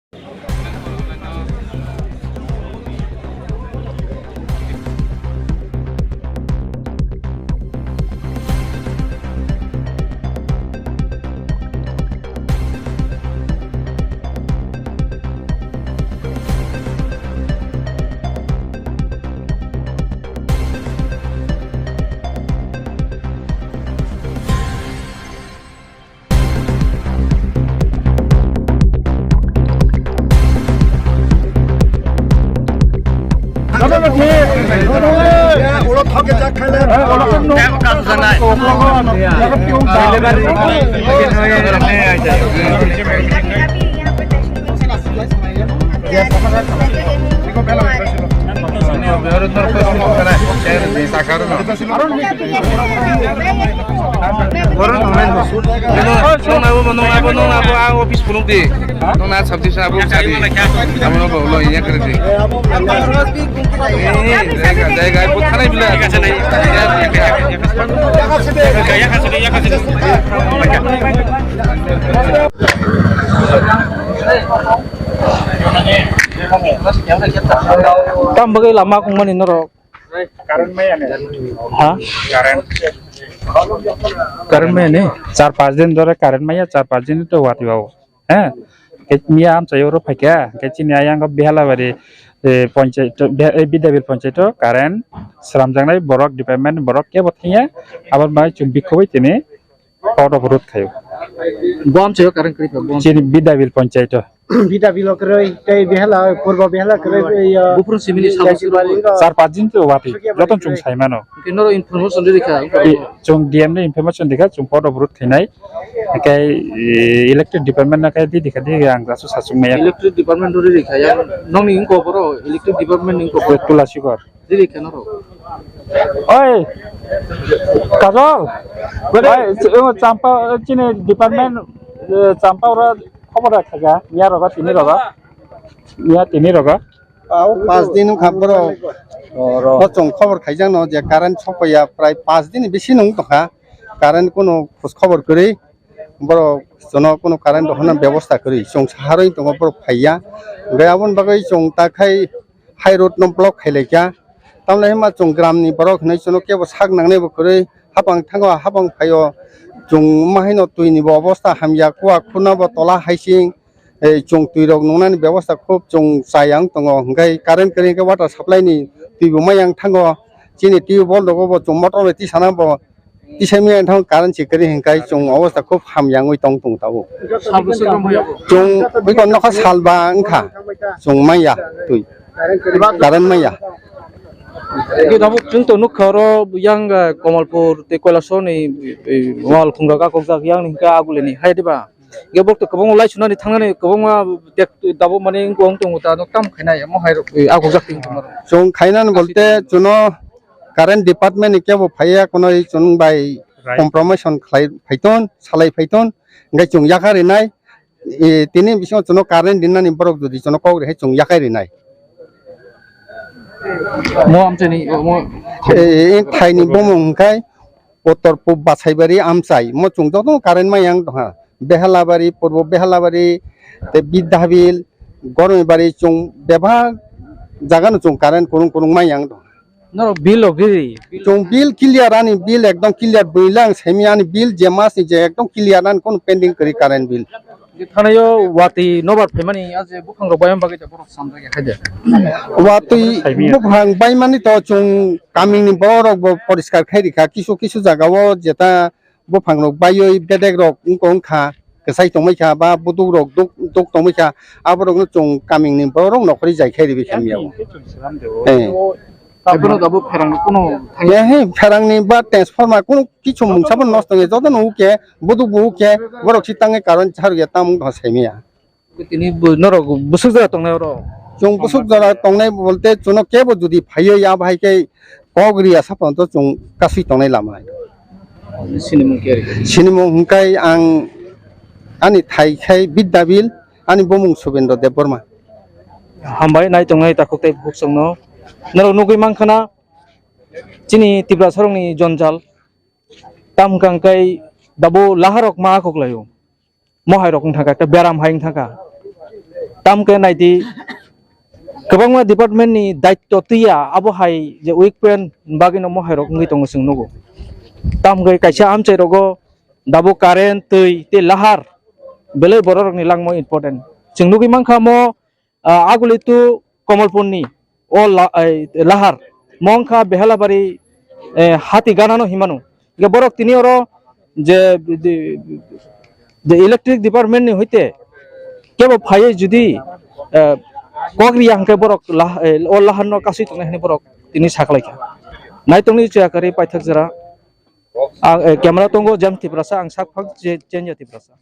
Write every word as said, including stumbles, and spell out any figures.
Nong abo, nong abo, nong abo, ang office phunuk di. Nong na subdivision abo sa di. Abo no bo lo iya kare di. Eh, jaga, jaga, abo thanai bila. Tam bagwi lama kungmani norok. Current maya ni. Ha? Current. Current maya ni? Char panch din dhore current maya, char panch din to wati bawo. He? Ke miya amchai oro phaikha, ke chini ayang Behalabari, eh, panchayat, Bidyabil panchayat current sramjaknai borok department borok kebo thangya, aboni bagwi chwng bikhobai tini out of road khayo. Bo amchaio current kwrwi kha, bo amchaio. Chini Bidyabil panchayat. Bidyabil o kwrwi, tei Behala, Purbo Behala kwrwi, iyo, Buphuru simini sabo Bidyabil o. Char panch din to wati, joto chwng sai mano. Hwnkhe norok information rwdi kha, wngkha. I, chwng D M no information rwdi kha, chwng out of road khainai. Hwnkhe, i, electric department no khe di, di kha, di, ang jasu sachung maya. Electric department rwdi kha, yang nokni wngkha boro, electric department ni wngkha boro. Tula sikor. Riri khe norok. Oi, Kajol. Oi, ch-, o Champa, chini department, eh, Champa oro khobor rok khaga, miya rogo, tini rogo. Miya tini rogo. Pao pas din wngkha borok. Bo chwng khobor khaijakno je current sopaiya prai pas din bisi nung tongkha. Current kunu khos khobor kwrwi. Borok chwngno kunu current rohorna bebosta kwrwi. Chwng saharwi tongo borok phaiya. Hwnkhe aboni bagwi chwng ta khai high road no block khailaikha. Tamoni hwnba chwng gram ni borok hinwi chwngno kebo sak nangnai bo kwrwi, hapang thango, hapang phaio, chwng ma haino twi ni bo obosta hamya, kuwa khuna bo tola haising, eh, chwng twi rok nungnani bebosta khub chwng chayang tongo, hwnkhe current kwrwi hwnkhe water supply ni twi bo mayang thango, chini tubewell rogo bo chwng motor bai tisana bo, Tisa miya thang current si kwrwi hwnkhe chwng obosta khub hamya wngwi tong tong tabuk. Sal bwswk tong phai abo? Chwng bikon nokha salba wngkha. Chwng maya twi. Current maya. Hwnkhe tabuk chwng to nukha oro yang, eh, Kamalpur tei Kailasor ni, eh, wal khungrok akokjak yang ni hwnkhe agulini hai diba? Hwnkhe bok to kwbangma lai sunani thangnani kwbangma tek tabuk mani wng tong ta no tam khainai mo hai rok, eh, akokjak tong tong. Chwng khainani bolte chuno Current department ni kebo phaiya, kono chwng bai compromise khlai phaiton, salai phaiton, hwnkhe chwng yakha rinai, e, tini bisingo chwngno current rinani borok jodi chwngno kok rihai chwng yakhai rinai. Mo amchaini, mo e, e, thaini bumung hwnkhe Uttor Pub Basaibari amchai, mo chwng jotono current mayang tongha. Behalabari, Purbo Behalabari, tei Bidyabil, Gormibari chwng bebak jagano chwng current kwrwng kwrwng mayang tongha. Norok bill rok riri? Chwng bill clear, ani bill ekdom clear, builang semi ani bill je mas ni je ekdom clear, ani kono pending kwrwi current bill. Thanaio watwi nobar phaimani, aje buphang rok bayam bagwi borok samjak ya khaide. Watwi buphang baimani to chwng kamini borok bo poriskar khai rikha, kisu kisu jaga o jeta buphang rok baiwi bedek rok wngkha, wngkha, kwchai tongmai kha, ba buduk rok duk, duk tongmai kha, aborok no chwng kamini borok nokhorwi jai khai ribi kha miya o. Eh. Abono dabo pherang kuno thangya? Eh, he, pherang ni ba transformer kuno kichu mungsa bo nosto wngya, joto no uke, buduk bo uke, borok si tangwi current charwya tamung tong sai maya. Tini bo norok bwswk jora tongnai oro? Chwng bwswk jora tongnai bolte chwngno kebo jodi phaiwi ya bahai khe kok riya sa phano chwng kasui tongnai lama. Sinimung khe ri? Sinimung hwnkhe ang ani thai khai Bidyabil, ani bumung Subendra Debbarma. Hambai nai tongnai takhuk tei bukhuk chwngno. Norok nugwi mankhana chini Tiprasarokni jonjal. Tam hwnkha hwnkhe dabo laharok ma kok laio. Mohai rok wngthangkha, tei beram hai wngthangkha. Tam khe naidi, kwbangma department ni daityo twiya, abo hai je weak point bagwi no mohai rok wngwi tongo chwng nugo. Tam khe kaisa amchai rogo dabo current, twi tei lahar belai borok rokni langmo important. Chwng nugwi mankha mo, ah, Aguli to Kamalpur ni o la-, ai, lahar mo wngkha Behelabari, eh, hati ganano himano. Hingke borok tini oro je, je, je electric department ni hoite kebo phaiye jodi, eh, kok riya hingke borok lah-, eh, o lahar no kasui tongnai hwnwi borok tini saklaikha. Naitongni chaya kwrwi paithak jora. Ang, eh, camera tongo James Tiprasa, ang sak phang Che-, Chenya Tiprasa.